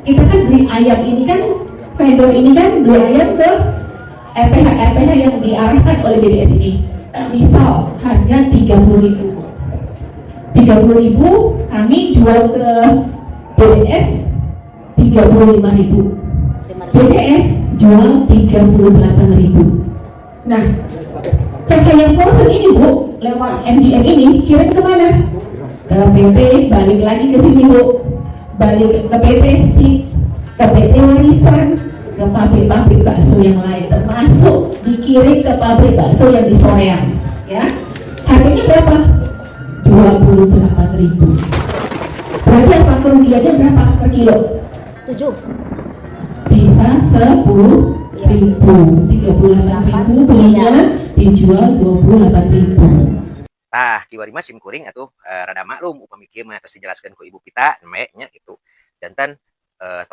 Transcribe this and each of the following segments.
Kita kan beli ayam ini kan, vendor ini kan beli ayam ke RPH RPH yang diarahkan oleh BDS ini. Misal harga 30.000, 30.000 kami jual ke BDS 35.000, BDS jual 38.000. Nah, Cahaya Frozen ini, Bu, lewat MGM ini kirim kemana? Ke PT, balik lagi ke sini, Bu, balik ke PT SIP, ke PT Warisan, ke pabrik-pabrik bakso yang lain, termasuk dikirim ke pabrik bakso yang di Soreang, ya. Harganya berapa? 28.000. Berarti apa, kerugiannya berapa per kilo? 7. Bisa 10.000, 38.000 belinya, dijual 28.000. Tah, kiwari mah sim kuring atuh rada maklum upami kieu mah tos dijelaskeun ku Ibu Pita nembe nya gitu. Janten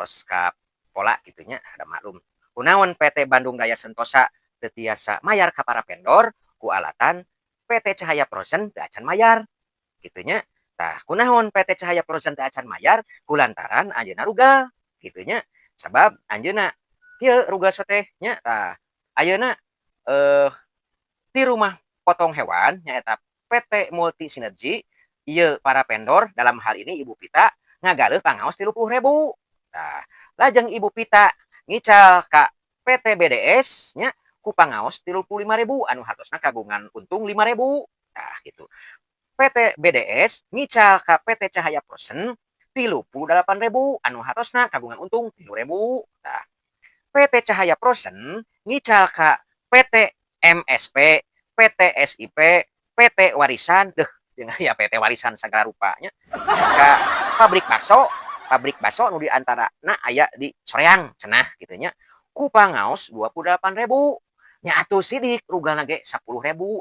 tos ka pola kitu nya, rada maklum. Kunaon PT Bandung Raya Sentosa teu tiasa mayar ka para vendor? Ku alatan PT Cahaya Frozen teu acan mayar kitu nya. Tah, kunaon PT Cahaya Frozen teu acan mayar? Kulantaran anjeunna rugal kitu nya. Sabab anjeunna kieu rugal teh nya. Tah, ayeuna di rumah potong hewan nyaeta PT Multi Sinergi, ieu para vendor dalam hal ini Ibu Pita ngagaleuh pangaos 30.000. Tah, lajeng Ibu Pita ngical ka PT BDS nya ku pangaos 35.000 anu hartosna kagungan untung 5.000. Tah, gitu. PT BDS ngical ka PT Cahaya Frozen 38.000 anu hartosna kagungan untung 3.000. Tah, PT Cahaya Frozen ngical ka PT MSP, PT SIP, PT Warisan, deh jeung aya PT Warisan sagala rupanya, ka pabrik bakso nu di antarana aya di Soreang cenah kitu nya, ku pangaos 28.000. Nya atuh sidik rugalna ge 10.000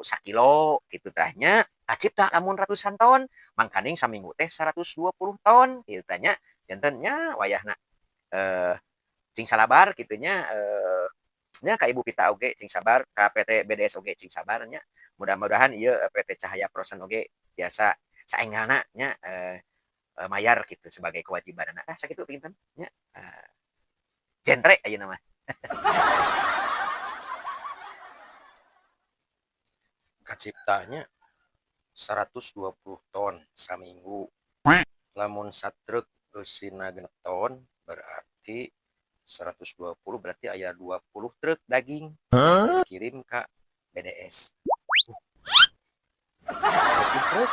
sakilo kitu tah nya. Kacipta lamun ratusan ton, mangkaning saminggu teh 120 ton kitu tah nya. Janten nya wayahna cing salabar kitu nya, nya ka Ibu Pita oge cing sabar, ka PT BDS oge cing sabar nya. Mudah-mudahan ieu PT Cahaya Frozen oge tiasa saenggalna nya mayar kitu sebagai kewajibanana. Tah, sakitu pinten nya, jentre ayeuna mah. Kaciptanya 120 ton saminggu. Lamun satruk eusina 6 ton berarti 120, berarti aya 20 truk daging kirim ka BDS. 20 truk.